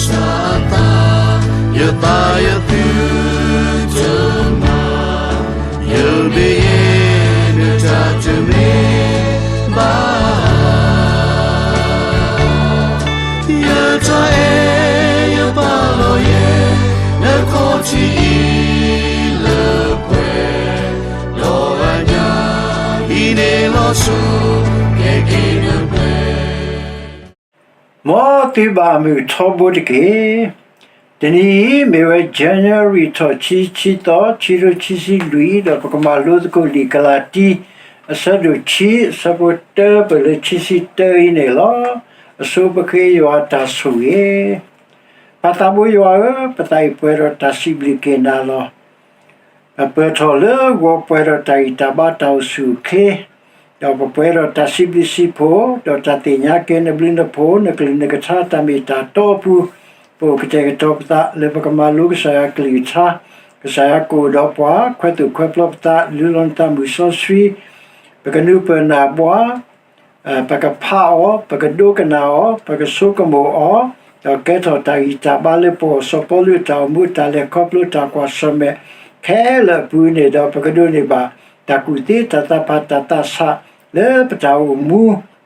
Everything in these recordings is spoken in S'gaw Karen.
စၢ်အသး, ယသးယသုတမၤ, ယမ့ၢ်ယဲဒၣ်တၢ်တမ့ၢ်ဘၣ်. ယတၢ်အဲၣ်ယပာ်လီၤယဲ, နခီၣ်ထံးအံၤလၢပှဲၤ, ဒီးအညၣ်အံၤန့ၣ်လီၤစိၤ, ကဲက့ၤနပှဲၤ မ်သုဘၣ်မုာ်ထီဘိတက့ၢ်. တနံၤအံၤမ့ၢ်ဝဲ January ထီၣ်ခံဆံသီ ခံကထိခံဆံလွံၢ် ဒီးပကမၤလိသကိးလံာ်ကလၤတံ အဆၢဒိၣ်ခံ အဆၢဖိတၢပၢၢ်လၢခံဆံတၢအံၤန့ၣ်လီၤ. အဆိပဃ့ယွၤအတၢ်ဆိၣ်ဂ့ၤ. ပၢ်သးဘိယွၤဧၢ, ပသးအံၤပှဲၤဒီးတၢ်စံးဘျုးက့ၤနၤလီၤ. ပပၢၢ်ထီၣ်လၢဂီၤပှဲၤဒီးတၢ်ဂံၢ်တၢ်ဘါတၢ်အိၣ်ဆူၣ်အိၣ်ချ့, ဒီးပပှဲၤဒီးတၢ်စံးဘျုးစံးဖှိၣ်, ဒီးတၢ်သ့ၣ်ညါက့ၤနဘျုးနဖှိၣ် နကလုၢ်နကထါတၢ်မ့ၢ်တၢ်တီအပူၤ, ပအိၣ်ကတဲာ်ကတီၤပသးလၢပကမၤလိကစၢ်ယွၤကလုၢ်ကထါ, ကစၢ်ယွၤကအိၣ်ဒီးပှၤ, ခွဲးသူၣ်ခွဲးပျီပသး, လူလီၤနသးမုၢ်စီဆှံ, ပကနုာ်ပၢၢ်နၢ်ဘှါ, ပကဖးအီၤ, ပကဒိကနၣ်အီၤ, ပကဆိကမိၣ်အီၤ, ဒီးကဲထီၣ်တၢ်ဂံၢ်တၢ်ဘါလၢပဂီၢ် စီၤပီလူးအတၢ်အိၣ်မူ တၢ်လဲၤခီဖျိ တၢ်ကွၢ်ဆၢၣ်မဲာ် ခဲလၢာ်အပူၤန့ၣ်ဒီး ပကဒိးန့ၢ်ဘၣ် တၢ်ကူၣ်သ့ တၢ်သးဖး တၢ်သးဆး လၢပတၢ်အိၣ်မူ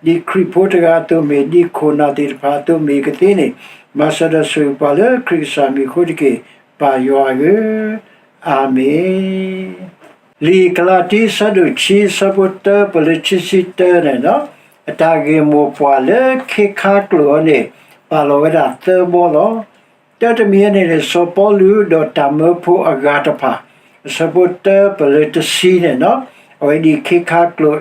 ဒ်ခရံာ်ဖိတဂၤအသိးမ့ၢ် ဒ်ခိၣ်နၢ်သ့ၣ်တဖၣ်အသိးမ့ၢ်ကသ့န့ၣ်, မၤစၢၤဒီးဆိၣ်ဂ့ၤပှၤလၢခရံာ်ကစၢ်မံၤအဃိတက့ၢ်, ပၢ်ယွၤဧၢ, အၤမ့ၣ်. လံာ်ကလၤတံ အဆၢဒိၣ်ခံ အဆၢဖိတၢ ပၢၢ်လၢခံဆံတၢန့ၣ်လီၤ. အတၢ်ဂ့ၢ်မိၢ်ပှၢ်လၢခ့ခါကျိာ်အံၤန့ၣ် ပာ်လီၤဝဲဒၣ်သၢဘီလီၤ. တၢတမံၤအံၤန့ၣ်န့ၣ် စီၤပီလူးဒီးတၢ်မၢဖိအဂၤတဖၣ်, အဆၢဖိတၢ ပၢၢ်လၢတဆံန့ၣ်လီၤ. အဝဲဒ်ခ့ခါကျိာ်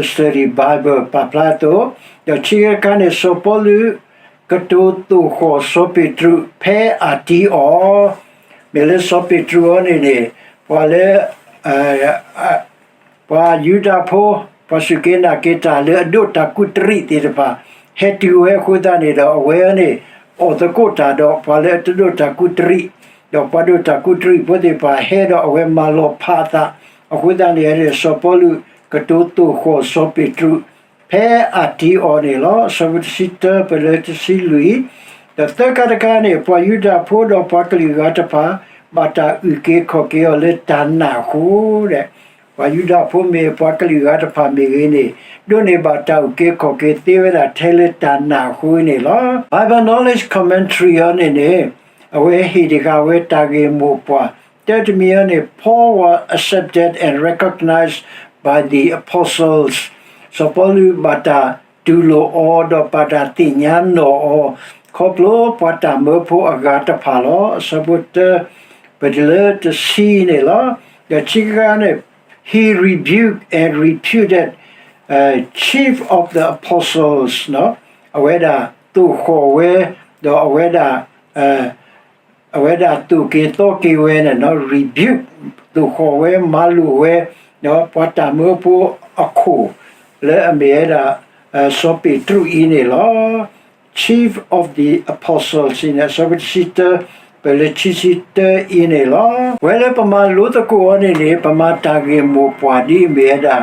study Bible ပာ်ဖျါအသိး, ဒီးခံခါတခါန့ၣ် စီၤပီလူး ကတိၤသိၣ်ဃီၣ်စီၤပ့းတရူး ဖဲအတံအီၤ, မ့ၢ်လၢစီၤပ့းတရူးအံၤန့ၣ်န့ၣ် ပှၤလၢ ပှၤယူဒၤဖိ ပှၤစူၢ်က့ၤနာ်က့ၤတၢ်လၢအဒိးတၢ်ကူးတရံးသ့ၣ်တဖၣ် ဟဲတုၤဝဲအဃိသတးန့ၣ်ဒီး အဝဲန့ၣ် အိၣ်သကိးတၢ်ဒီးပှၤလၢအတဒိးတၢ်ကူးတရံး, ဒီးပှၤဒိးတၢ်ကူးတရံးဖိသ့ၣ်တဖၣ် ဟဲဒီးအဝဲမၤလီၤဖးအသး, အဃိသတးန့ၣ် စီၤပီလူး ကတိၤသိၣ်ဃီၣ်စီၤပ့းတရူး ဖဲအတံအီၤန့ၣ်လီၤ. အဆၢဖိတဆံတၢ ပၢၢ်လၢတဆံလွံၢ်, ဒီးသၢခါတခါန့ၣ် ပှၤယူဒၤဖိဒီးပှၤကလုာ်ဂၤတဖၣ် ဘၣ်တၢ်အုၣ်က့ၤခီၣ်က့ၤအီၤလၢတၢ်နာ်အဃိဒီး, ပှၤယူဒၤဖိမ့ၢ်ပှၤကလုာ်ဂၤတဖၣ်မ့ၢ်ဂ့ၤန့ၣ် ဒိးန့ၢ်ဘၣ်တၢ်အုၣ်က့ၤခီၣ်က့ၤသ့ဝဲဒၣ်ထဲလၢတၢ်နာ်အဃိန့ၣ်လီၤ. Bible Knowledge Commentary အံၤန့ၣ်န့ၣ် အဝဲဟ့ၣ်တဂၤဝဲတၢ်ဂ့ၢ်မိၢ်ပှၢ် တၢတမံၤအံၤန့ၣ် Paul was accepted and recognized by the apostles. စီၤပီလူးဘၣ်တၢ်တူၢ်လိာ်အီၤ ဒီးဘၣ်တၢ်သ့ၣ်ညါနီၢ်အီၤ ခီဖျိပှၤတၢ်မၢဖိအဂၤတဖၣ်လီၤ. အဆၢဖိတၢ ပၢၢ်တုၤလၢတဆံန့ၣ်လီၤ. ဒီးခံခါန့ၣ် he rebuked and refuted, chief of the apostles, အဝဲဒၣ်သိၣ်ဃီၣ်ဝဲ, ဒီးအဝဲဒၣ် အဝဲဒၣ်သိၣ်က့ၤသီက့ၤဝဲန့ၣ် rebuke သိၣ်ဃီၣ်ဝဲ မၤလိာ်ဝဲ ပှၤတၢ်မၢဖိအခိၣ် လၢအမ့ၢ်ဝဲဒၣ် စီၤပ့းတရူးအံၤန့ၣ်လီၤ. Chief of the Apostles အံၤန့ၣ် အဆၢဖိတဆံတၢ ပၢၢ်လၢခံဆံတၢအံၤန့ၣ်လီၤ. ပဝဲလၢပမၤလိသကိးအီၤန့ၣ်န့ၣ် ပမၤတၢ်ဂ့ၢ်မိၢ်ပှၢ်ဒ်အမ့ၢ်ဝဲဒၣ်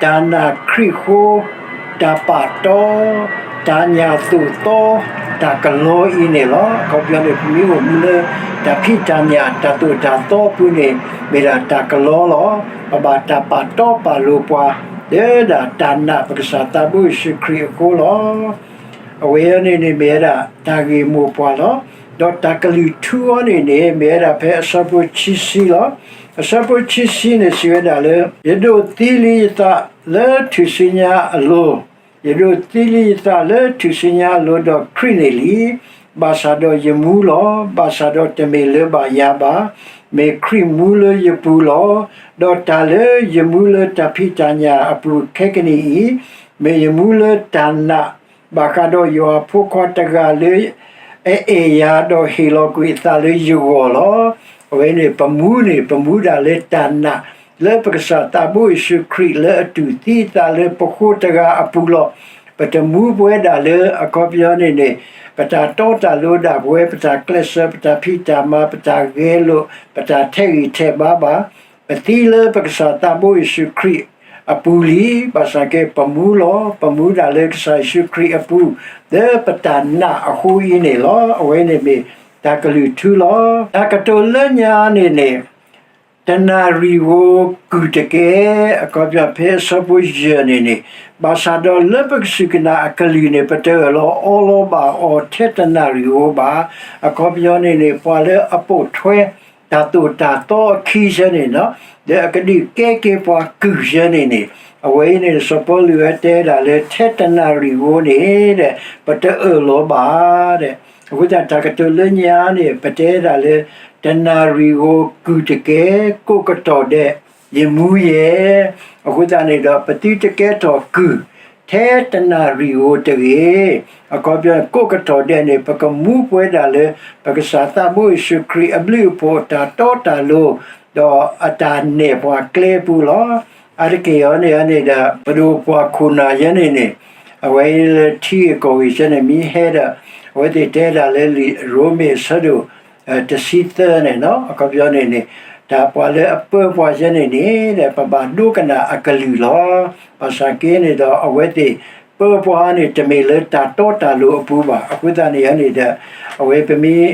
တၢ်နာ်ခရံာ်အဃိ တၢ်ပာ်တီ တၢ်ညၣ်သိၣ်သီ တၢ်ကလီအံၤန့ၣ်လီၤ. အခီပညီန့ၣ် ပမ့ၢ်အိၣ်မူလၢ တၢ်ဖံးတၢ်ညၣ် တၢ်သိၣ်တၢ်သီအပူၤန့ၣ် မ့ၢ်ဒၣ်တၢ်ကလီလီၤ. ပဘၣ်တၢ်ပာ်တီပာ်လိၤပှၤ လၢဒၣ်တၢ်နာ်ပကစၢ်သးဘိယ့ၣ်ၡူးခရံာ်အဃိလီၤ. အဝဲအံၤန့ၣ်န့ၣ်မ့ၢ်ဝဲဒၣ် တၢ်ဂ့ၢ်မိၢ်ပှၢ်လီၤ. ဒီးတၢ်ကလုၢ်ထူအံၤန့ၣ်န့ၣ် မ့ၢ်ဝဲဒၣ်ဖဲအဆၢဖိခံဆံလီၤ. အဆၢဖိခံဆံန့ၣ် စံးဝဲဒၣ်လၢ ယဒိးသံလံယသးလၢထူၣ်စုညါအလိၤ, ယဒိးသံလံယသးလၢထူၣ်စုညါအလိၤ ဒီးခရံာ်န့ၣ်လံ. ဘၣ်ဆၣ်ဒီးယမူလီၤ. ဘၣ်ဆၣ်ဒီးတမ့ၢ်လၢဘၣ်ယၤဘၣ်, မ့ၢ်ခရံာ်မူလၢယပူၤလီၤ. ဒီးတၢ်လၢယမူလၢတၢ်ဖံးတၢ်ညၣ်အပူၤခဲကနံၣ်အံၤ, မ့ၢ်ယမူလၢတၢ်နာ် ဘၣ်ဃးဒီးယွၤအဖိခွါတဂၤလၢ အအဲၣ်ယၤဒီးဟ့ၣ်လီၤကွံာ်အသးလၢယဂီၢ်လီၤ. အဝဲန့ၣ် ပမူန့ၣ် ပမူဒၣ်လၢတၢ်နာ် လၢပကစၢ်သးဘိယ့ၣ်ၡူးခရံာ်လၢအတူၢ်သံအသးလၢပဃိတဂၤအပူၤလီၤ. ပတမူပဝဲဒၣ်လၢအခီပညီန့ၣ်န့ၣ် ပတၢ်တီတၢ်လိၤဒၣ်ပဝဲ, ပတၢ်ကျဲးစၢး, ပတၢ်ဖံးတၢ်မၤ, ပတၢ်ဂဲၤလိာ်, ပတၢ်ထဲးဂံၢ်ထဲးဘါဘၣ်. ပသံလၢပကစၢ်သးဘိယ့ၣ်ၡူးခရံာ် အပူၤလံ, ဘၣ်ဆၣ်က့ ပမူလီၤ, ပမူဒၣ်လၢကစၢ်ယ့ၣ်ၡူးခရံာ်အပူၤ, လၢပတၢ်နာ်အဃိအံၤန့ၣ်လီၤ. အဝဲန့ၣ်မ့ၢ်တၢ်ကလုၢ်ထူလီၤ. တၢ်ကတိၤလၢညါန့ၣ်န့ၣ် တနၣ်ရံၣ်ဧိၤကုၢ်တကဲ, အခီပညီဖဲအဆၢဖိယဲၢ်န့ၣ်န့ၣ်, ဘၣ်ဆၣ်ဒီးလၢပကစူၢ်က့ၤနာ်အကလုၢ်န့ၣ် ပတအၢၣ်လီၤအီလီၤဘၣ်အီၤထဲတနၣ်ရံၣ်ဧိၤဘၣ်. အခီပညီန့ၣ်န့ၣ် ပှၤလၢအပိာ်ထွဲ တၢ်သိၣ်တၢ်သီအခံဆၢန့ၣ်လီၤ, ဒီးအကဒုးကဲက့ၤပှၤကုၢ်ဆၢန့ၣ်န့ၣ်, အဝဲအံၤန့ၣ် စီၤပီလူးဝဲတဲဒၣ်လၢ ထဲတနၣ်ရံၣ်ဧိၤန့ၣ်ဒီး ပတအၢၣ်လီၤဘၣ်ဒီး, အဃိသတးတၢ်ကတိၤလၢညါန့ၣ် ပတဲဒၣ်လၢ တနၣ်ရံၣ်ဧိၤကုၢ်တကဲ, ကိးကတီၢ်ဒဲး ယမူယဲ, အဃိသတးန့ၣ်ဒီး ပသုတကဲထီၣ်ကုၢ် ထဲတနၣ်ရံၣ်ဧိၤတဂ့ၤ. အခီပညီ ကိးကတီၢ်ဒဲးန့ၣ် ပကမူပဝဲဒၣ်လၢ ပကစၢ်သးဘိယ့ၣ်ၡူးခရံာ်အဘျုးအဖှိၣ်အတၢ်တီတၢ်လိၤ, ဒီးအတၢ်နဲၣ်ပှၤကျဲအပူၤလီၤ. အါတက့ၢ်အံၤန့ၣ်န့ၣ်ဒီး ပဒိၣ်ပှၤခိၣ်နၢ်ယဲန့ၣ်န့ၣ်, အဝဲလၢထံဂ့ၢ်ကီၢ်ဂ့ၢ်ယဲန့ၣ် မ့ၢ်ဟဲဒီး, အဝဲသ့ၣ်တဲဒၣ်လၢလံာ်ရိမ့ၤအဆၢဒိၣ် တဆံသၢန့ၣ်လီၤ. အခီပညီန့ၣ်န့ၣ်, တၢ်ပှၤလၢအပၢပှၤယဲန့ၣ်န့ၣ်ဒီး ပဘၣ်ဒိကနၣ်အကလုၢ်လီၤ. ဘၣ်ဆၣ်က့န့ၣ်ဒီး အဝဲသ့ၣ်ပၢပှၤန့ၣ် တမ့ၢ်လၢတၢ်တီတၢ်လိၤအပူၤဘၣ်. အဃိသတးန့ၣ်န့ၣ်ဒီး အဝဲပမ့ၢ်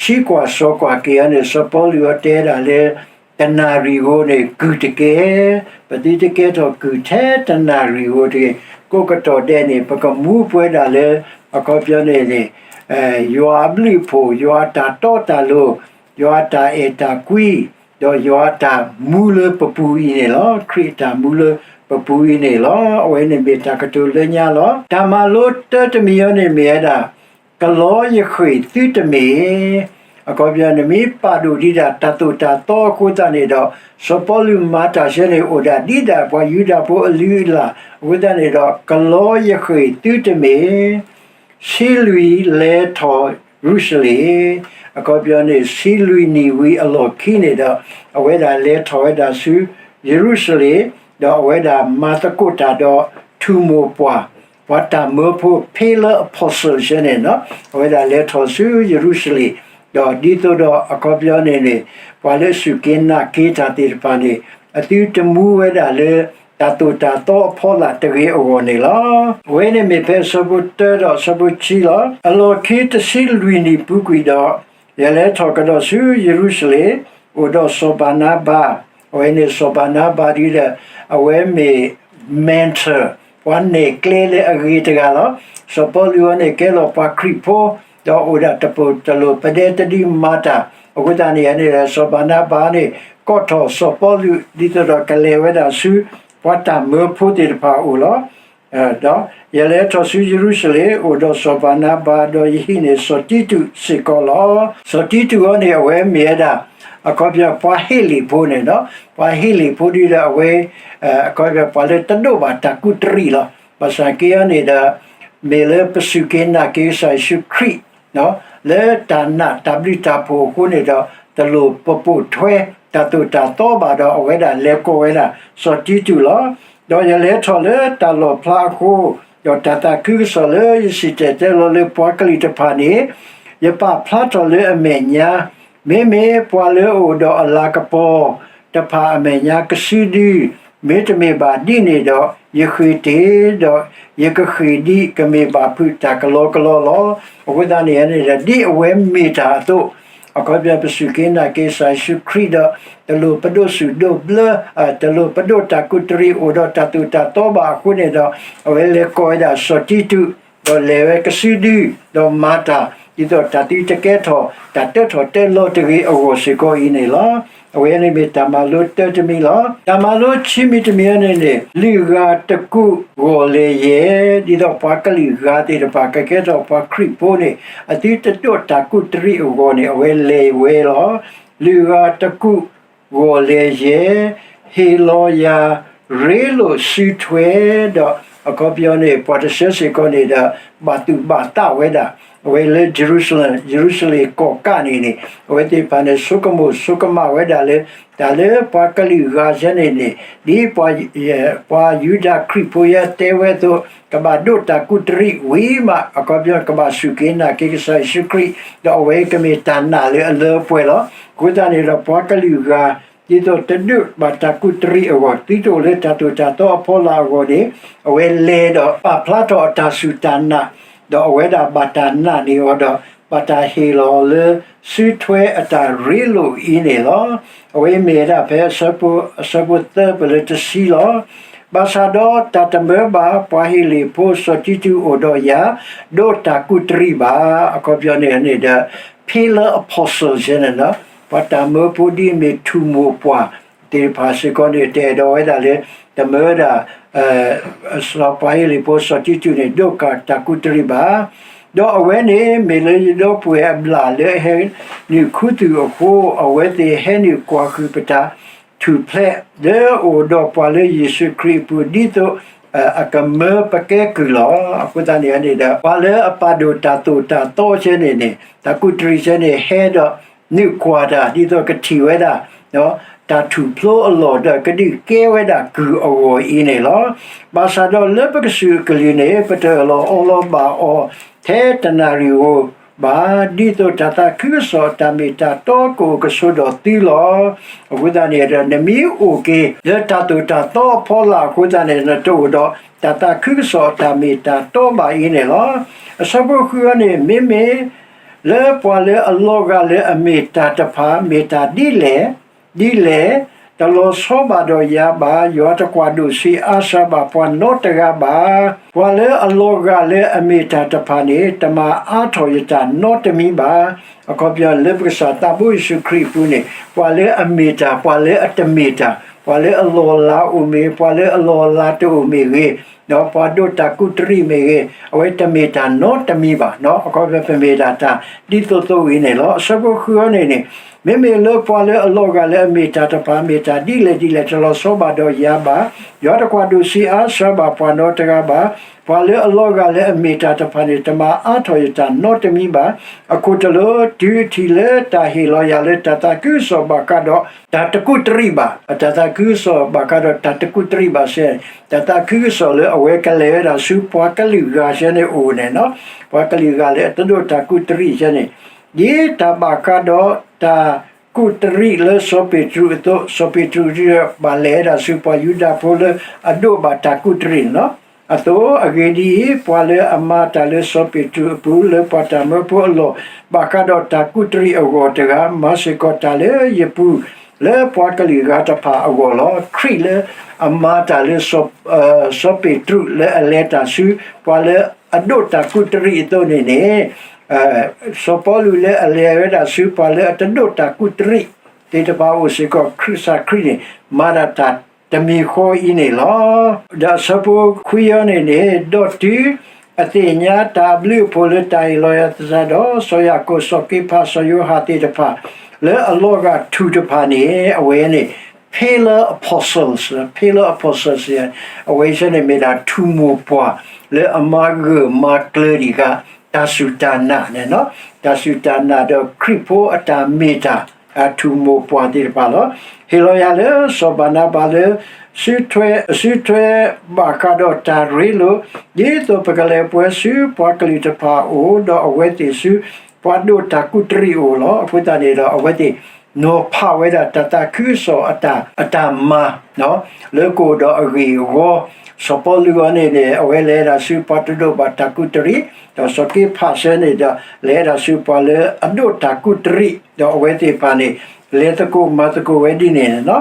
ထံကွၢ်စီၤကွၢ်က့ၤအံၤန့ၣ် စီၤပီလူးအီၤတဲဒၣ်လၢ တနၣ်ရံၣ်ဧိၤန့ၣ် ကုၢ်တကဲ, ပသုတကဲထီၣ်ကုၢ်ထဲတနၣ်ရံၣ်ဧိၤတဂ့ၤ. ကိးကတီၢ်ဒဲးန့ၣ် ပကမူပဝဲဒၣ်လၢ အခီပညီန့ၣ်န့ၣ် ယွၤအဘျုးအဖှိၣ်, ယွၤအတၢ်တီတၢ်လိၤ, ယွၤအတၢ်အဲၣ်တၢ်ကွံ, ဒီးယွၤအတၢ်မူလၢပပူၤအံၤန့ၣ်လီၤ. ခရံာ်အတၢ်မူလၢပပူၤအံၤန့ၣ်လီၤ. အဝဲန့ၣ်မ့ၢ်တၢ်ကတိၤလၢညါလီၤ. တၢ်မၤလိတၢတမံၤအံၤန့ၣ်မ့ၢ်ဝဲဒၣ် ကလီယဃ့ၢ်သုတမ့ၢ်. အခီပညီန့ၣ် မ့ၢ်ပာ်ဒိၣ်ဒံးဒၣ်တၢ်သိၣ်တၢ်သီအဃိသတးန့ၣ်ဒီး စီၤပီလူးမၤတၢ်ဆၢန့ၣ် အိၣ်ဒၣ်ဒ်ဒၣ်ပှၤယူဒၤဖိအလုၢ်အလၢ်အဃိသတးန့ၣ်ဒီး ကလီယဃ့ၢ်သုတမ့ၢ်. ဆံလွံၢ်လဲၤထီၣ်ယရူၤၡလ့ၣ်, အခီပညီန့ၣ် ဆံလွံၢ်နံၣ်ဝံၤအလီၢ်ခံန့ၣ်ဒီး အဝဲဒၣ်လဲၤထီၣ်ဝဲဒၣ်ဆူယရူၤၡလ့ၣ်, ဒီးအဝဲဒၣ်မၤသကိးတၢ်ဒီးထူၣ်မိၢ်ပှၢ် ပှၤတၢ်မၢဖိ ဖဲလၢ apostle ဆၢန့ၣ်လီၤ. အဝဲဒၣ်လဲၤထီၣ်ဆူယရူၤၡလ့ၣ်, ဒီးဒ်သိးဒီးအခီပညီန့ၣ်န့ၣ် ပှၤလၢအစူၢ်က့ၤနာ်က့ၤတၢ်သ့ၣ်တဖၣ်န့ၣ် အသုတမူဝဲဒၣ်လၢ တၢ်သိၣ်တၢ်သီအဖီလာ်တဂ့ၤအဂီၢ်န့ၣ်လီၤ. အဝဲန့ၣ်မ့ၢ်ဖဲအဆၢဖိတၢဒီးအဆၢဖိခံလီၤ. အလီၢ်ခံတဆံလွံၢ်နံၣ်ပူၤကွံာ်ဒီး ယလဲၤထီၣ်ကဒီးဆူယရူၤၡလ့ၣ်, အိၣ်ဒီးစီၤဘၤနါဘၤ, အဝဲန့ၣ်စီၤဘၤနါဘၤဒ်ဒီး အဝဲမ့ၢ် mentor ပှၤနဲၣ်ကျဲလၢအဂ့ၤတဂၤလီၤ. စီၤပီလူးအံၤန့ၣ် ကဲလီၤပှၤခရံာ်ဖိ, ဒီးအိၣ်ဒၣ်တပိၢ်တလိၣ်ပဒဲတဒုမၤတၢ်, အဃိသတးန့ၣ်န့ၣ် စီၤဘၤနါဘၤန့ၣ် ကိးထီၣ်စီၤပီလူး ဒ်သိးဒီးကလဲၤဝဲဒၣ်ဆူ ပှၤတၢ်မၢဖိသ့ၣ်တဖၣ်အအိၣ်လီၤ. ဒီးယလဲၤထီၣ်ဆူယရူၤၡလ့ၣ်, အိၣ်ဒီးစီၤဘၤနါဘၤ, ဒီးယဟံးန့ၢ်စီၤတံတူးစ့ၢ်ကီးလီၤ. စီၤတံတူးအံၤန့ၣ် အဝဲမ့ၢ်ဝဲဒၣ် အခီပညီပှၤဟ့လ့ၣ်ဖိန့ၣ်လီၤ. ပှၤဟ့လ့ၣ်ဖိဒ်ဒီးအဝဲ အခီပညီပှၤလၢတဒိးဘၣ်တၢ်ကူးတရံးလီၤ. ဘၣ်ဆၣ်က့အံၤန့ၣ်ဒီး မ့ၢ်လၢပစူၢ်က့ၤနာ်က့ၤကစၢ်ယ့ၣ်ၡူးခရံာ် လၢတၢ်နာ်တၢ်ဘျုးတၢ်ဖှိၣ်အဃိန့ၣ်ဒီး တလိၣ်ပပိာ်ထွဲ တၢ်သိၣ်တၢ်သီဘၣ်ဒီး အဝဲဒၣ်လဲၤကိးဝဲဒၣ် စီၤတံတူးလီၤ. ဒီးယလဲၤထီၣ်လၢတၢ်လီၣ်ဖျါအဃိ, ဒီးတၢ်သးခုကစီၣ်လၢယစံၣ်တဲၤတဲလီၤလၢပှၤကလုာ်တဖၣ်န့ၣ်, ယပာ်ဖျါထီၣ်လၢအမဲာ်ညါ, မ့မ့ၢ်ပှၤလၢအအိၣ်ဒီးအလၤကပီၤတဖၣ်အမဲာ်ညါကစုဒု, မ့တမ့ၢ်ဘၣ်ဒ်န့ၣ်ဒီး ယဃ့ၢ်တ့ၢ်, ဒီးယကဃ့ၢ်ဒံးကမ့ၢ်ဘၣ်ဖုးတၢ်ကလီကလီလီၤ. အဃိသတးန့ၣ်န့ၣ်ဒီး ဒ်အဝဲမ့ၢ်တၢ်အသိး, အခီပညီပစူၢ်က့ၤနာ်က့ၤကစၢ်ယ့ၣ်ၡူးခရံာ်ဒီး တလိၣ်ပဒိးစူၣ်ဒိးဘျၢ, တလိၣ်ပဒိးတၢ်ကူးတရံးအိၣ်ဒီးတၢ်သိၣ်တၢ်သီဘၣ်အဃိန့ၣ်ဒီး အဝဲလဲၤကိးဝဲဒၣ်စီၤတံတူး, ဒီးလဲၤဝဲကစုဒု, ဒီးမၤတၢ် ဒ်သိးတၢ်သုတကဲထီၣ် တၢ်တၢထီၣ်တၢလီၤတဂ့ၤအဂီၢ်စ့ၢ်ကီးအံၤန့ၣ်လီၤ. အဝဲန့ၣ်မ့ၢ်တၢ်မၤလိတၢတမံၤလီၤ. တၢ်မၤလိခံမံၤတမံၤအံၤန့ၣ်န့ၣ် လုၢ်ဂၤတကူာ်ဂီၢ်လဲၤယဲၢ်, ဒ်သိးပှၤကလုာ်ဂၤသ့ၣ်တဖၣ်ကကဲထီၣ်ပှၤခရံာ်ဖိန့ၣ် အသုတဒိးတၢ်ကူးတရံးအဂီၢ်န့ၣ် အဝဲလဲၤဝဲလီၤ. လုၢ်ဂၤတကူာ်ဂီၢ်လဲၤယဲၢ်, ဟ့ၣ်လီၤယၤ ရ့လိာ်စုထွဲ, ဒီးအခီပညီန့ၣ် ပှၤတဆၢစ့ၢ်ကီးန့ၣ်ဒီး ဘၣ်သူၣ်ဘၣ်သးဝဲဒၣ် အဝဲလၢယရူၤၡလ့ၣ်, ယရူၤၡလ့ၣ်ကီၢ်ကးန့ၣ်န့ၣ် အဝဲသ့ၣ်တဖၣ်န့ၣ် ဆိကမိၣ်ဆိကမးဝဲဒၣ်လၢ တၢ်လၢပှၤကလုာ်ဂၤယဲန့ၣ်န့ၣ် ဒ်ပှၤယူဒၤခရံာ်ဖိယဲတဲဝဲအသိး ကဘၣ်ဒိးတၢ်ကူးတရံးဝံၤမး အခီပညီကဘၣ်စူၢ်က့ၤနာ်က့ၤကစၢ်ယ့ၣ်ၡူးခရံာ်, ဒီးအဝဲကမ့ၢ်တၢ်နာ်လၢအလၢပှဲၤလီၤ. အဃိသတးန့ၣ်ဒီး ပှၤကလုာ်ဂၤ ဒ်သိးတဒိးဘၣ်တၢ်ကူးတရံးအဂီၢ်, သုတအိၣ်လၢတၢ်သိၣ်တၢ်သီအဖီလာ်အဂီၢ်န့ၣ်, အဝဲလဲၤဒီးပာ်ဖျါထီၣ်အတၢ်စူၢ်တၢ်နာ်, ဒီးအဝဲဒၣ်ဘၣ်တၢ်နာ်န့ၢ်အီၤဒီး, ဘၣ်တၢ်ဟ့ၣ်လီၤလၢစုထွဲအတၢ်ရ့လိာ်အံၤန့ၣ်လီၤ. အဝဲမ့ၢ်ဝဲဒၣ်ဖဲအဆၢဖိသၢပလၢတဆံလီၤ. ဘၣ်ဆၣ်ဒီးတၢ်တမၢဘၣ်, ပှၤဟ့လ့ၣ်ဖိစီၤတံတူးအိၣ်ဒီးယၤ, ဒိးတၢ်ကူးတရံးဘၣ်. အခီပညီန့ၣ်န့ၣ်ဒီး ဖဲလၢ apostles န့ၣ်, ပှၤတၢ်မၢဖိဒ်အမ့ၢ်ထူၣ်မိၢ်ပှၢ်သ့ၣ်တဖၣ်စ့ၢ်ကီးန့ၣ် တအဲၣ်ဒိးဝဲဒၣ်လၢ တမၢဝဲဒၣ် စီၤပှၤဟ့လ့ၣ်ဖိစီၤတံတူးန့ၣ် ဒိးတၢ်ကူးတရံးဘၣ်. ဒီးအဝဲန့ၣ်မ့ၢ်လၢယဒီပုၢ်ဝဲၢ်အဘျၣ်လၢအဟဲနုာ်ခူသူၣ်အဃိ, အဝဲသ့ၣ်ဟဲနုာ်ကွၢ်ဃုာ်ပတၢ်ထူၣ်ဖျဲးလၢအအိၣ်ဒီးပှၤလၢယ့ၣ်ၡူးခရံာ်အပူၤ, ဒ်သိး အကမၢပကဲကုၢ်လီၤ. အဃိသတးန့ၣ်န့ၣ်ဒီး ပှၤလၢအပာ်ဒိၣ်တၢ်သိၣ်တၢ်သီဆဲန့ၣ်န့ၣ်, တၢ်ကူးတရံးဆဲန့ၣ် ဟဲဒီးနုာ်ကွၢ်တၢ် ဒ်သိးကထံၣ်ဝဲဒၣ် တၢ်ထူၣ်ဖျိအလီၢ်ဒီးကဒုးကဲဝဲဒၣ်ကုၢ်အဂီၢ်အံၤန့ၣ်လီၤ. ဘၣ်ဆၣ်ဒီးလၢပကစူၢ်အကလုၢ်န့ၣ် ပတအၢၣ်လီၤအီလီၤဘၣ်အီၤ ထဲတနၣ်ရံၣ်ဧိၤဘၣ်, ဒ်သိးတၢ်သးခုကစီၣ်အတၢ်မ့ၢ်တၢ်တီကအိၣ်ကဆိးဒီးသုလီၤ. အဃိသတးန့ၣ်ဒီး နမ့ၢ်အိၣ်က့ၤလၢတၢ်သိၣ်တၢ်သီအဖီလာ်အဃိသတးန့ၣ် နတအိၣ်ဒီးတၢ်သးခုကစီၣ်အတၢ်မ့ၢ်တၢ်တီဘၣ်အံၤန့ၣ်လီၤ. အဆၢဖိဃုအံၤန့ၣ်, မ့မ့ၢ်လၢပှၤလၢအလီၤဂာ်လၢအမ့ၢ်တၢ်တဖၣ် မ့ၢ်တၢ်ဒ်လဲၣ်, ဒ်လဲၣ်, တလီၤဆီဘၣ်ဒီးယၤဘၣ်, ယွၤတကွၢ်ဒိၣ်ဆံးအါစှၤဘၣ်ပှၤနီတဂၤဘၣ်. ပှၤလၢအလီၤဂာ်လၢအမ့ၢ်တၢ်တဖၣ်န့ၣ် တမၤအါထီၣ်ယတၢ်နီတမံၤဘၣ်. အခီပညီလၢပကစၢ်သးဘိယ့ၣ်ၡူးခရံာ်အပူၤန့ၣ် ပှၤလၢအမ့ၢ်တၢ် ပှၤလၢအတမ့ၢ်တၢ်, ပှၤလၢအလီၢ်လၤအိၣ်မ့ၢ်ဂ့ၤ, ပှၤလၢအလီၢ်လၤတအိၣ်မ့ၢ်ဂ့ၤ, ပှၤဒိးတၢ်ကူးတရံးမ့ၢ်ဂ့ၤ, အဝဲတမ့ၢ်တၢ်နီတမံၤဘၣ်. အခီပညီပမ့ၢ်ဒၣ်တၢ်ဒ်သိးသိးအံၤန့ၣ်လီၤ. အဆၢဖိဃုအံၤန့ၣ်န့ၣ်, မ့မ့ၢ်လၢပှၤလၢအလီၤဂာ်လၢအမ့ၢ်တၢ်တဖၣ် မ့ၢ်တၢ်ဒ်လဲၣ်ဒ်လဲၣ် တလီၤဆီဘၣ်ဒီးယၤဘၣ်, ယွၤတကွၢ်ဒိၣ်ဆံးအါစှၤဘၣ်ပှၤနီတဂၤဘၣ်. ပှၤလၢအလီၤဂာ်လၢအမ့ၢ်တၢ်တဖၣ်န့ၣ် တမၤအါထီၣ်ယတၢ်နီတမံၤဘၣ်. အခိၣ်တလၢ တုၤထံၣ်လၢတၢ်ဟ့ၣ်လီၤယၤလၢတၢ်သးခုကစီၣ်ဘၣ်ဃးဒီးတၢ်တကူးတရံးဘၣ်, တၢ်သးခုကစီၣ်ဘၣ်ဃးဒီးတၢ်တကူးတရံးဘၣ်စဲ, တၢ်သးခုကစီၣ်လၢအဝဲကလဲၤဝဲဒၣ်ဆူပှၤကလုာ်ဂၤစဲန့ၣ်အိၣ်န့ၣ်, ပှၤကလုာ်ဂၤလၢအတဒိးတၢ်ကူးတရံးစဲန့ၣ်, ဒ်တၢ်ဘၣ်ဃးဒီးတၢ်ကူးတရံးလၢစီၤပ့းတရူးအသိး, စီၤပ့းတရူးဒ်ဘၣ်လဲၤဝဲဒၣ်ဆူပှၤယူဒၤဖိလၢအဒိးဘၣ်တၢ်ကူးတရံးန့ၣ်လီၤ. အသိးအဂ့ၢ်ဒ်အံၤ, ပှၤလၢအမၤတၢ်လၢစီၤပ့းတရူးအပူၤ လၢပှၤတၢ်မၢဖိအလီၢ် ဘၣ်ဃးဒီးတၢ်ကူးတရံးအဂီၢ်တဂၤ မၤစ့ၢ်ကီးတၢ်လၢယပူၤ လၢပှၤကလုာ်ဂၤတဖၣ်အဂီၢ်လီၤ. ခရံာ်လၢအမၤတၢ်လၢ စီၤပ့းတရူးလၢအလဲၤတၢ်ဆူ ပှၤလၢအဒိးတၢ်ကူးတရံးအသိးန့ၣ်န့ၣ်, စီၤပီလူးလၢအလဲၤဝဲဒၣ်ဆူပှၤလၢအတဒိးတၢ်ကူးတရံးသ့ၣ်တဖၣ်အအိၣ်စ့ၢ်ကီး ခရံာ်ကစၢ်ခရံာ်န့ၣ် မၤဒၣ်တၢ်တမံၤဃီအံၤန့ၣ်လီၤ. ဒီးအဆၢဖိခွံအံၤန့ၣ်န့ၣ်, ဒီးတုၤအသ့ၣ်ညါတၢ်အဘျုးအဖှိၣ်လၢတၢ်ဟ့ၣ်လီၤယၤသတးဒီး စီၤယၤကိာ် စီၤက့ဖး စီၤယိၤဟၣ်သ့ၣ်တဖၣ် လၢအလီၤဂာ်ထူၣ်တဖၣ်န့ၣ်, အဝဲန့ၣ် ဖဲလၢ apostles, ဖဲလၢ apostles အဝဲစဲန့ၣ်မ့ၢ်ဒၣ်ထူၣ်မိၢ်ပှၢ်လၢအမၤဂၢၢ်မၤကျၢၤဒံးဂၤ တၢ်စူၢ်တၢ်နာ်န့ၣ်, တၢ်စူၢ်တၢ်နာ်ဒီးခရံာ်ဖိအတၢ်မ့ၢ်တၢ် ထူၣ်မိၢ်ပှၢ်သ့ၣ်တဖၣ်လီၤ. ဟ့ၣ်လီၤယၤလၢစီၤဘၤနၤဘၤလၢ စုထွဲ စုထွဲဘၣ်ဃးဒီးတၢ်ရ့လိာ်, ဒ်သိးပကလဲၤပှဲၤဆူပှၤကလုာ်တဖၣ်အအိၣ်, ဒီးအဝဲသ့ၣ်ဆူပှၤကလုာ်တဖၣ်အအိၣ်, ဒီးအဝဲသ့ၣ်ဆူပှၤဒိးတၢ်ကူးတရံးအအိၣ်လီၤ. အဃိသတးန့ၣ်ဒီး အဝဲသ့ၣ်နီၤဖးဝဲဒၣ်တၢ်သးခုကစီၣ်အတၢ် အတၢ်မၤ လၢကအိၣ်ဒီးအဂ့ၢ်အဝီ, စီၤပီလူးအံၤန့ၣ်န့ၣ် အဝဲလဲၤဒၣ်ဆူပှၤတဒိးဘၣ်တၢ်ကူးတရံး, ဒီးစီၤက့ဖးစဲန့ၣ်ဒီး လဲၤဒၣ်ဆူပှၤလၢအဒိးတၢ်ကူးတရံး, ဒီးအဝဲသ့ၣ်တဖၣ်န့ၣ် လဲၤသကိးမၤသကိးဝဲဒ်န့ၣ်လီၤ.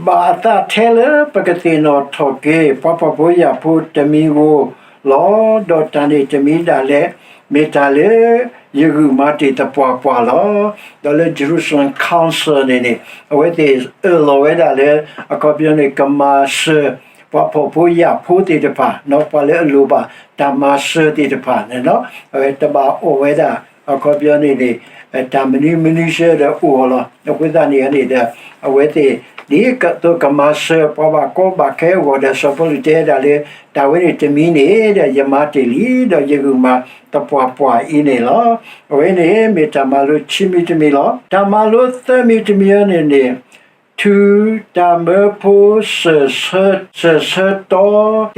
ဘၣ်အသးထဲလၢပကသ့ၣ်နီၣ်ထီၣ်က့ၤ ပှၤဖှီၣ်ဖိယာ်ဖိတမံၤဧိၤလီၤ. ဒီးတၢ်န့ၣ်တမံၤဒၣ်လဲာ် မ့ၢ်တၢ်လၢယဂုာ်မၤတ့ၢ်သပှၢ်ပှၢ်လီၤ. ဒီးလၢ Jerusalem Council န့ၣ်န့ၣ် အဝဲသ့ၣ်အၢၣ်လီၤဝဲဒၣ်လၢ အခီပညီန့ၣ် ကမၤစၢၤ ပှၤဖှီၣ်ဖိယာ်ဖိသ့ၣ်တဖၣ်, ပှၤလၢအလိၣ်ဘၣ်တၢ်မၤစၢၤသ့ၣ်တဖၣ်န့ၣ်လီၤ. အဝဲတဘၣ်အီၣ်ဝဲဒၣ် အခီပညီန့ၣ်န့ၣ် တၢ်မနုၤမနုၤဆၢဒီးအိၣ်အီၤလီၤ. အဃိသတးန့ၣ်န့ၣ်ဒီး အဝဲသ့ၣ် ဒ်သိးကမၤစၢၤပှၤဘၣ်ကီဘၣ်ခဲအဂီၢ်ဒီး စီၤပီလူးတဲဒၣ်လၢ တၢ်ဝဲန့ၣ်တမံၤန့ၣ်ဒီး ယမၤတ့ၢ်လံ ဒီးယဂုာ်မၤသပှၢ်ပှၢ်အံၤန့ၣ်လီၤ. အဝဲန့ၣ်မ့ၢ်တၢ်မၤလိခံမံၤတမံၤလီၤ. တၢ်မၤလိသၢမံၤတမံၤအံၤန့ၣ်န့ၣ် ထူၣ်တၢ်မၢဖိစၢၢ်ဆၢတီ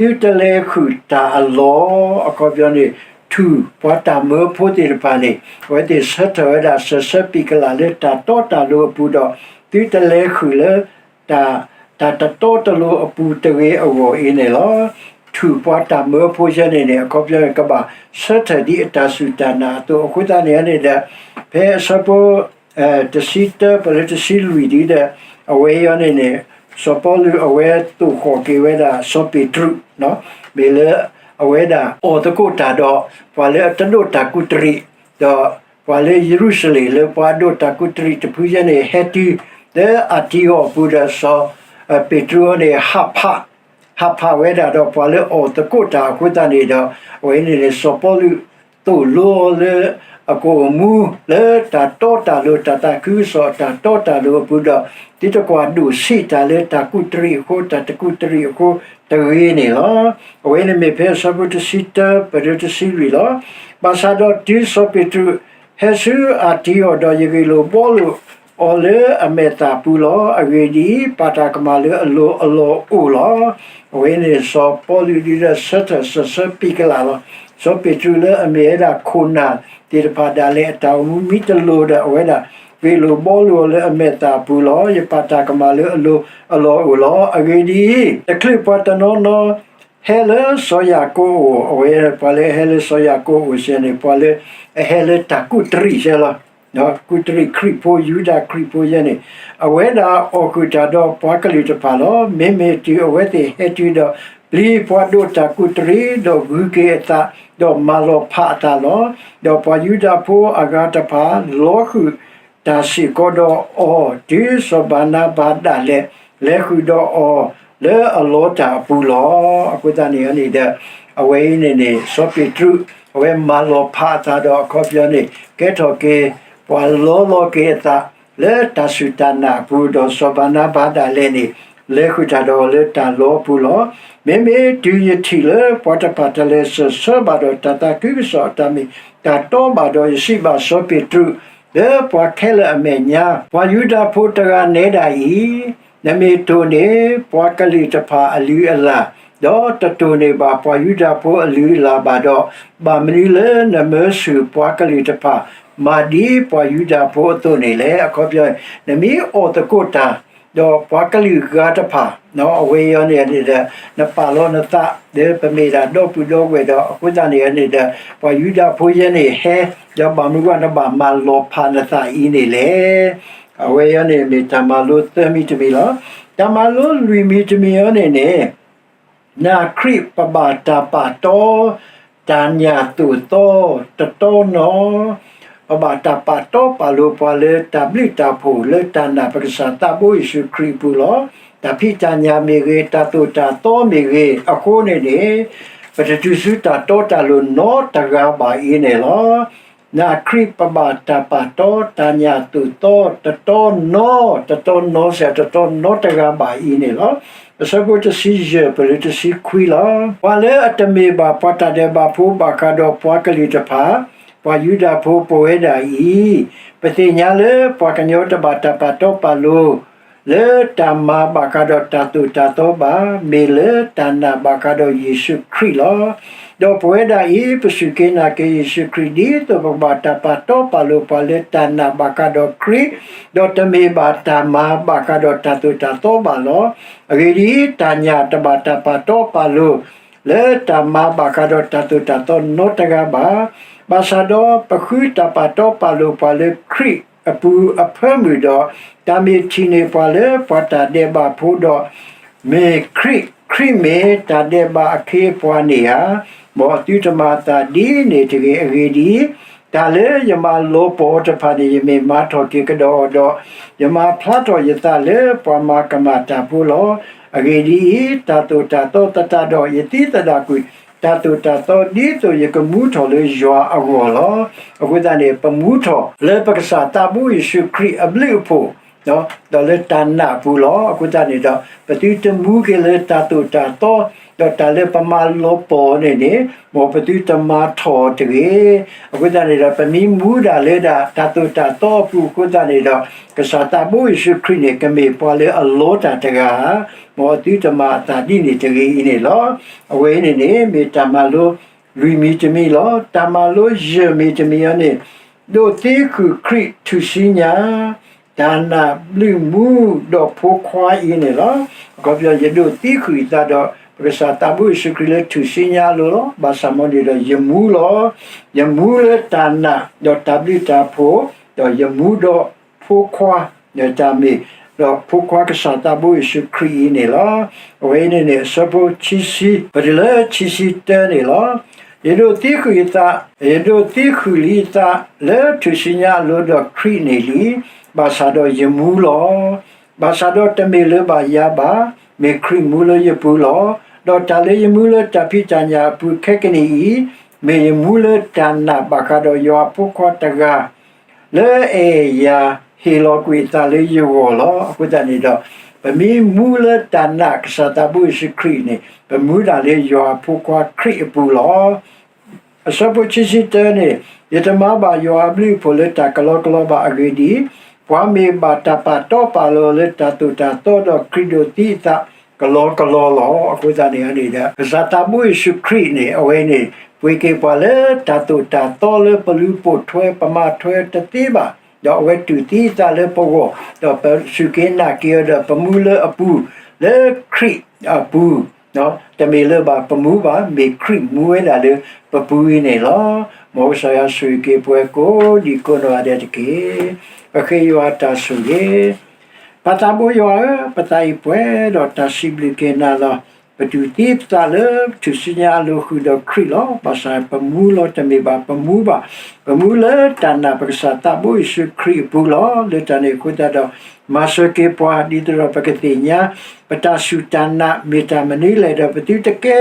သုတလဲၤဃုာ်တၢ်အလီၢ်, အခီပညီန့ၣ် ထူၣ်ပှၤတၢ်မၢဖိသ့ၣ်တဖၣ်န့ၣ် အဝဲသ့ၣ်ဆၢထၢၣ်ဝဲဒၣ်စၢၢ်ဆၢပံာ်ကလၣ်လၢတၢ်တီတၢ်လိၤအပူၤဒီး သုတလဲၤဃုာ်လၢ တၢ်တတီတလိၤအပူၤတဂ့ၤအဂီၢ်အံၤန့ၣ်လီၤ. ထူၣ်ပှၤတၢ်မၢဖိယဲန့ၣ်န့ၣ် အခီပညီန့ၣ် ကဘၣ်ဆၢထၢၣ်ဒ်အတၢ်စူၢ်တၢ်နာ်အသိး အဃိသတးန့ၣ်န့ၣ်ဒီး ဖဲအဆၢဖိ တဆံတၢ ပတုၤလၢတဆံလွံၢ်ဒ်ဒီး အဝဲအံၤန့ၣ်န့ၣ် စီၤပီလူးအဝဲသိၣ်ဃီၣ်က့ၤဝဲဒၣ်စီၤပ့းတရူး မ့ၢ်လၢအဝဲဒၣ်အီၣ်သကိးတၢ်ဒီး ပှၤလၢအတဒိးတၢ်ကူးတရံး ဒီးပှၤလၢယရူၤၡလ့ၣ်လၢပှၤဒိးတၢ်ကူးတရံးတဖုယဲန့ၣ် ဟဲတုၤလၢအၣ်တံအီၤအပူၤဒီး စီၤပ့းတရူးန့ၣ် ဟးဖး ဟးဖးဝဲဒၣ်ဒီးပှၤလၢအီၣ်သကိးတၢ်အဃိသတးန့ၣ်ဒီး အဝဲန့ၣ်န့ၣ် စီၤပီလူး သိၣ်လိလၢအကိာ်အမူ လၢတၢ်တီတၢ်လိၤ တၢ်သးခုကစီၣ်အတၢ်တီတၢ်လိၤအပူၤဒီး သုတကွၢ်ဒိၣ်ဆံးတၢ်လၢတၢ်ကူးတရံးအဃိ တၢ်တကူးတရံးအဃိတဂ့ၤန့ၣ်လီၤ. အဝဲန့ၣ်မ့ၢ်ဖဲအဆၢဖိတဆံတၢ ပတုၤတဆံလွံၢ်လီၤ. ဘၣ်ဆၣ်ဒီးတုၤစီၤပ့းတရူး ဟဲဆူအၣ်တံအီၤဒီး ယဂ့ၢ်လိာ်ဘှီလိာ်အီၤလၢအမဲာ်သၣ်ပူၤလီၤ. အဂ့ၢ်ဒ်အံၤ, ပာ်တၢ်ကမၣ်လၢအလိၤအလီၢ်အိၣ်လီၤ. အဝဲန့ၣ်စီၤပီလူးဒ်ဒီးဆၢထၢၣ်စၢၤဆၢပံးကလးလီၤ. စီၤပ့းတရူးလၢအမ့ၢ်ဝဲဒၣ်ခိၣ်နၢ်သ့ၣ်တဖၣ်ဒၣ်လဲာ်အတၢ်အိၣ်မူမ့ၢ်တလိၤဒီး အဝဲဒၣ်ဂ့ၢ်လိာ်ဘှီလိာ်အီၤလၢအမဲာ်သၣ်ပူၤလီၤ. ယပာ်တၢ်ကမၣ်လၢအလိၤအလီၢ်အိၣ်လီၤ. အဂ့ၢ်ဒ်အံၤ, တချုးပှၤတနီၤနီၤ ဟဲလၢစီၤယၤကိာ်အအိၣ်, အဝဲပှၤလၢအဟဲလၢစီၤယၤကိာ်အအိၣ်စ့ၢ်န့ၣ် ပှၤလၢအဟဲလၢတၢ်ကူးတရံးစ့ၢ်လီၤ. ကူးတရံးခရံာ်ဖိ ယူဒၤခရံာ်ဖိယဲန့ၣ် အဝဲဒၣ်အီၣ်ဃုာ်တၢ်ဒီးပှၤကလုာ်တဖၣ်လီၤ. မ့မ့ၢ်တုၤအဝဲသ့ၣ်ဟဲတုၤဒီး ပျံၤပှၤဒိးတၢ်ကူးတရံး ဒီးဂုၤက့ၤအသး ဒီးမၤလီၤဖးအသးလီၤ. ဒီးပှၤယူဒၤဖိအဂၤတဖၣ် လီၤဃုာ်တၢ်စ့ၢ်ကီးဒီးအီၤ တုၤစီၤဘၤနၤဘၤဒၣ်လဲာ် လဲၤဃုာ်ဒီးအီၤလၢအလီတၢ်အပူၤလီၤ. အဃိသတးန့ၣ်န့ၣ်ဒီး အဝဲအံၤန့ၣ်န့ၣ် စီၤပ့းတရူး အဝဲမၤလီၤဖးအသးဒီးအခီပညီန့ၣ် ကဲထီၣ်က့ၤ ပှၤလီလီၤက့ၤအသး လၢတၢ်စူၢ်တၢ်နာ်အပူၤ ဒီးစီၤဘၤနၤဘၤဒၣ်လဲာ်န့ၣ် လဲၤဃုာ်တၢ်ဒီးအီၤလၢတၢ်လီအပူၤလီၤ. မ့မ့ၢ်တုၤယထံၣ်လၢပှၤတဖၣ်တလဲၤစၢၤဆၢဘၣ်ဒီးတၢ်သးခုကစီၣ်အတၢ်မ့ၢ် တၢ်တီဘၣ်ဒီး ယစံးဘၣ်စီၤပ့းတရူး လၢပှၤခဲလၢာ်အမဲာ်ညါ, ပှၤယူဒၤဖိတဂၤနဲဒၣ်အံၤ, နမ့ၢ်တိၢ်န့ၢ်ပှၤကလုာ်တဖၣ်အလုၢ်အလၢ်, ဒီးတတိၢ်န့ၢ်ဘၣ်ပှၤယူဒၤဖိအလုၢ်အလၢ်ဘၣ်ဒီး, ဘၣ်မနုၤလၢနမၢဆူၣ်ပှၤကလုာ်တဖၣ် မၤဒ်ပှၤယူဒၤဖိအသိးန့ၣ်လဲၣ်. အခီပညီ, နမ့ၢ်အီၣ်သကိးတၢ် ဒီးပှၤကလုာ်ဂၤတဖၣ်, အဝဲအံၤန့ၣ်ဒီး နပာ်လီၤနသး ဒီးပမ့ၢ်ဒၣ်ဒီပုၢ်ဒီဝဲၢ်ဒီး အဃိသတးန့ၣ်န့ၣ်ဒီး ပှၤယူဒၤဖိယဲန့ၣ်ဟဲ, ဒီးဘၣ်မနုၤအဃိနဘၣ်မၤလီၤဖးနသးအံၤန့ၣ်လဲၣ်. အဝဲအံၤန့ၣ်မ့ၢ်တၢ်မၤလိသၢမံၤတမံၤလီၤ. တၢ်မၤလိလွံၢ်မံၤတမံၤအံၤန့ၣ်န့ၣ် နာ်ခရံာ်ပဘၣ်တၢ်ပာ်တီ တၢ်ညၣ်သိၣ်သီ တတီနီၤ, ပဘၣ်တၢ်ပာ်တီပာ်လိၤပှၤလၢတၢ်ဘျုးတၢ်ဖှိၣ်လၢတၢ်နာ်ပကစၢ်သးဘိယ့ၣ်ၡူးခရံာ်အပူၤလီၤ. တၢ်ဖံးတၢ်ညၣ်မ့ၢ်ဂ့ၤ, တၢ်သိၣ်တၢ်သီမ့ၢ်ဂ့ၤ, အဃိန့ၣ်န့ၣ် ပတတုၤဆူတၢ်တီတၢ်လိၤနီတဂၤဘၣ်အံၤန့ၣ်လီၤ. နာ်ခရံာ်ပဘၣ်တၢ်ပာ်တီ တၢ်ညၣ်သိၣ်သီ တတီနီၤ, တတီနီၤစ့ၢ် တတီနီတဂၤဘၣ်အံၤန့ၣ်လီၤ. အဆၢဖိတဆံယဲၢ် ပတုၤတဆံခွံလီၤ. ပှၤလၢအတမ့ၢ်ဘၣ်ပှၤတၢ်ဒဲးဘးဖိဘၣ်ဃးဒီးပှၤကလုာ်တဖၣ်, ပှၤယူဒၤဖိပဝဲဒၣ်အံၤ, ပသ့ၣ်ညါလၢပှၤကညီတဘၣ်တၢ်ပာ်တီပာ်လိၤ လၢတၢ်မၤဘၣ်ဃးဒီးတၢ်သိၣ်တၢ်သီဘၣ်, မ့ၢ်လၢတၢ်နာ်ဘၣ်ဃးဒီးယ့ၣ်ၡူးခရံာ်လီၤ. ဒီးပဝဲဒၣ်အံၤ ပစူၢ်က့ၤနာ်က့ၤယ့ၣ်ၡူးခရံာ် ဒ်သိးပကဘၣ်တၢ်ပာ်တီပာ်လိၤပှၤလၢတၢ်နာ်ဘၣ်ဃးဒီးခရံာ်, ဒီးတမ့ၢ်ဘၣ်တၢ်မၤဘၣ်ဃးဒီးတၢ်သိၣ်တၢ်သီဘၣ်လီၤ. အဂ့ၢ်ဒ်အံၤ, တၢ်ညၣ်တဘၣ်တၢ်ပာ်တီပာ်လိၤ လၢတၢ်မၤဘၣ်ဃးဒီးတၢ်သိၣ်တၢ်သီနီတဂၤဘၣ်. ဘၣ်ဆၣ်ဒီးပဃုတၢ်ပာ်တီပာ်လိၤပှၤလၢခရံာ်အပူၤအဖၢမုၢ်ဒီး, တၢ်မ့ၢ်ထံၣ်န့ၢ်ပှၤလၢပှၤတၢ်ဒဲးဘးဖိဒီး မ့ၢ်ခရံာ်, ခရံာ်မ့ၢ်တၢ်ဒဲးဘးအခ့အပှၤန့ၣ်ဧါ. မ်အသုတမၤအသးဒ်န့ၣ်တဂ့ၤ. အဂ့ၢ်ဒ်အံၤ, တၢ်လၢယမၤလီၤပှီၢ်အီၤတဖၣ်န့ၣ် ယမ့ၢ်မၤထီၣ်က့ၤကဒီးအီၤဒီး, ယမၤဖျါထီၣ်ယသးလၢပှၤမၤကမၣ်တၢ်ဖိလီၤ. အဂ့ၢ်ဒ်အံၤ, တၢ်သိၣ်တၢ်သီသတးဒီး ယသံသဒၣ်ကွံာ် တၢ်သိၣ်တၢ်သီ ဒ်သိးယကမူထီၣ်လၢယွၤအဂီၢ်လီၤ. အဃိသတးန့ၣ် ပမူထီၣ်လၢပကစၢ်သးဘိယ့ၣ်ၡူးခရံာ်အဘျုးအဖှိၣ် ဒီးလၢတၢ်နာ်အပူၤလီၤ. အဃိသတးန့ၣ်ဒီး ပသုတမူက့ၤလၢတၢ်သိၣ်တၢ်သီ ဒီးတၢ်လၢပမၤလီၤပှီၢ်အီၤန့ၣ်န့ၣ် မ်ပသုတမၤထီၣ်အီၤတဂ့ၤ. အဃိသတးန့ၣ်ဒီး ပမ့ၢ်မူဒၣ်လဲဒၣ်တၢ်သိၣ်တၢ်သီအပူၤအဃိသတးန့ၣ်ဒီး ကစၢ်သးဘိယ့ၣ်ၡူးခရံာ်န့ၣ် ကမ့ၢ်ပှၤလၢအလီတၢ်တဂၤဧါ. မ်အသုတမၤအသးဒ်န့ၣ်တဂ့ၤအံၤန့ၣ်လီၤ. အဝဲအံၤန့ၣ်န့ၣ် မ့ၢ်တၢ်မၤလိလွံၢ်မံၤတမံၤလီၤ. တၢ်မၤလိယဲၢ်မံၤတမံၤအံၤန့ၣ် ဒိးသ့ဃုာ်ခရံာ်ထူၣ်စုညါ တၢ်နာ်ဘျုးမူဒီးဖိခွါအံၤန့ၣ်လီၤ. အခီပညီ ယဒိးသံဃုာ်ယသးဒီး ပကစၢ်သးဘိယ့ၣ်ၡူးခရံာ်လၢထူၣ်စုညါအလိၤလီၤ. ဘၣ်ဆၣ်မ်န့ၣ်ဒီးယမူလီၤ. ယမူလၢတၢ်နာ်ဒီးတၢ်ဘျုးတၢ်ဖှိၣ်, ဒီးယမူဒီးဖိခွါ, ဒီးတၢ်မ့ၢ်, ဒီးဖိခွါကစၢ်သးဘိယ့ၣ်ၡူးခရံာ်အံၤန့ၣ်လီၤ. အဝဲအံၤန့ၣ်န့ၣ် အဆၢဖိခံဆံ, ပတုၤလၢခံဆံတၢန့ၣ်လီၤ. ယဒိးသံဃုာ်ယသး, ယဒိးသံဃုာ်လံယသး လၢထူၣ်စုညါအလိၤဒီးခရံာ်န့ၣ်လံ. ဘၣ်ဆၣ်ဒီးယမူလီၤ. ဘၣ်ဆၣ်ဒီးတမ့ၢ်လၢၤဘၣ်ယၤဘၣ်, မ့ၢ်ခရံာ်မူလၢယပူၤလီၤ. ဒီးတၢ်လၢယမူလၢတၢ်ဖံးတၢ်ညၣ်အပူၤခဲကနံၣ်အံၤ, မ့ၢ်ယမူလၢတၢ်နာ်ဘၣ်ဃးဒီးယွၤအဖိခွါတဂၤ လၢအအဲၣ်ယၤဟ့ၣ်လီၤကွံာ်အသးလၢယဂီၢ်လီၤ. အဃိသတးန့ၣ်ဒီး ပမ့ၢ်မူလၢတၢ်နာ်ကစၢ်သးဘိယ့ၣ်ၡူးခရံာ်န့ၣ် ပမူဒၣ်လၢယွၤအဖိခွါခရံာ်အပူၤလီၤ. အဆၢဖိခံဆံတၢန့ၣ်, ယတမၤဘၣ်ယွၤအဘျုးအဖှိၣ်လၢတၢ်ကလီကလီဘၣ်. အဂ့ၢ်ဒ်အံၤ, ပှၤမ့ၢ်ဘၣ်တၢ်ပာ်တီပာ်လိၤလၢတၢ်သိၣ်တၢ်သီဒီးခရံာ်ဒိးသံအသးကလီကလီလီၤ. အဃိသတးန့ၣ်န့ၣ်ဒီး ကစၢ်သးဘိယ့ၣ်ၡူးခရံာ်န့ၣ် အဝဲန့ၣ် ပှ့ၤက့ၤပှၤလၢတၢ်သိၣ်တၢ်သီလၢပလူၤပိာ်ထွဲပမၤထွဲတသ့ဘၣ်, ဒီးအဝဲတူၢ်သံအသးလၢပဂီၢ်, ဒီးပစူၢ်က့ၤနာ်က့ၤအီၤဒီးပမူလၢအပူၤ, လၢခရံာ်အပူၤ တမ့ၢ်လၢၤဘၣ်ပမူဘၣ်, မ့ၢ်ခရံာ်မူဝဲဒၣ်လၢပပူၤအံၤန့ၣ်လီၤ. မ်ကစၢ်ယွၤဆိၣ်ဂ့ၤက့ၤပှၤကိးဒံးကိးနီၢ်ဂၤဒဲးတက့ၢ်. ပဃ့ယွၤတၢ်ဆိၣ်ဂ့ၤ, ပၢ်သးဘိယွၤဧၢ, ပသးအံၤပှဲၤဒီးတၢ်စံးဘျုးက့ၤနၤလီၤ. ပတူၢ်သံပသးလၢထူၣ်စုညါအလိၤဃုာ်ဒီးခရံာ်လီၤ. ဘၣ်ဆၣ်ပမူလီၤတမ့ၢ်ဘၣ်ပမူဘၣ်, ပမူလၢတၢ်နာ်ပကစၢ်သးဘိယ့ၣ်ၡူးခရံာ်အပူၤလီၤ. လၢတၢ်န့ၣ်အဃိသတးဒီး မၤစၢၤက့ၤပှၤ ဒ်သိးဒီးပကသ့ၣ်ညါ ပတၢ်စူၢ်တၢ်နာ်မ့ၢ်တၢ်မနုၤလဲၣ်ဒီး ပသုတကဲ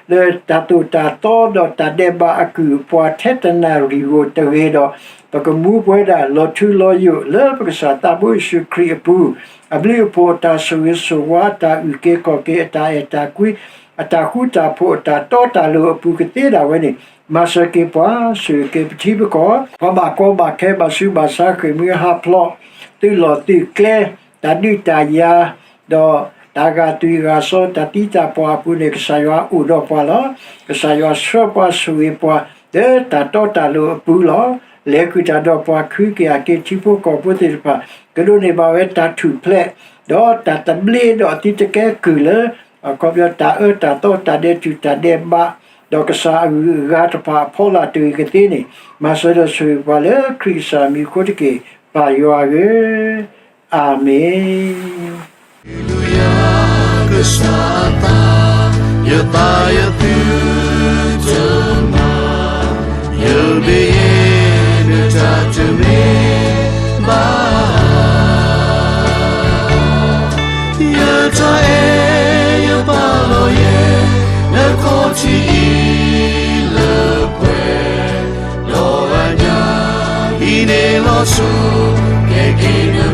လၢတၢ်သိၣ်တၢ်သီဒီးတၢ်ဒဲးဘးအကုၢ်အပှၤထဲတနၣ်ရံၣ်ဧိၤတဂ့ၤဒီး ပကမူပဝဲဒၣ်လီၤထူလီၤယိာ်လၢပကစၢ်သးဘိယ့ၣ်ၡူးခရံာ်အပူၤ အဘျုးအဖှိၣ်အတၢ်ဆိၣ်ဂ့ၤဆိၣ်ဝါ အတၢ်အုၣ်က့ၤခီၣ်က့ၤ အတၢ်အဲၣ်တၢ်ကွံ အတၢ်ဃူတၢ်ဖိး အတၢ်တီတၢ်လိၤအပူၤကသ့ဒၣ်ဝဲန့ၣ် မၤစၢၤက့ၤပှၤ ဆိၣ်ဂ့ၤက့ၤပထံပကီၢ် ပှၤဘၣ်ကီဘၣ်ခဲ ဘၣ်ဆူးဘၣ်ဆါ ဃ့ၢ်မှံဟးဖျိး သုးလီၢ်သုးကျဲ တၢ်ဒုးတၢ်ယၤ ဒီးတၢ်ဂာ်သွံၣ်ဂာ်စီ တၢ်သံတၢ်ပှၢ်အပူၤန့ၣ် ကစၢ်ယွၤအိၣ်ဒီးပှၤလီၤ. ကစၢ်ယွၤဆှၢပှၤဆိၣ်ဂ့ၤပှၤ လၢတၢ်တီတၢ်လိၤအပူၤလီၤ. လဲၤဃုာ်တၢ်ဒီးပှၤ ခုက့ၤအက့ၤထံဖိကီၢ်ဖိသ့ၣ်တဖၣ် ကဒိးန့ၢ်ဘၣ်ဝဲတၢ်ထူၣ်ဖျဲး ဒီးတၢ်သဘျ့ ဒီးသုတကဲကုၢ်လၢ အခီပညီတၢ်အၢတၢ်သီ တၢ်ဒဲးတူၢ်တၢ်ဒဲးဘး ဒီးကစၢ်အဂုၤအဂၤတဖၣ်အဖီလာ်တဂ့ၤကသ့န့ၣ် မၤစၢၤဒီးဆိၣ်ဂ့ၤပှၤလၢခရံာ်ကစၢ်မံၤအဃိတက့ၢ် ပၢ်ယွၤဧၢ, အၤမ့ၣ်. ယသးယသုတမၤ, ယဘၣ်ယဲ နတၢ်တမ့ၢ်ဘၣ်. ယတၢ်အဲၣ်ယပာ်လီၤယဲ နခီၣ်ထံးအံၤလၢပှဲၤ ဒီးအညၣ်အံၤန့ၣ်လီၤဆီ ကဲက့ၤန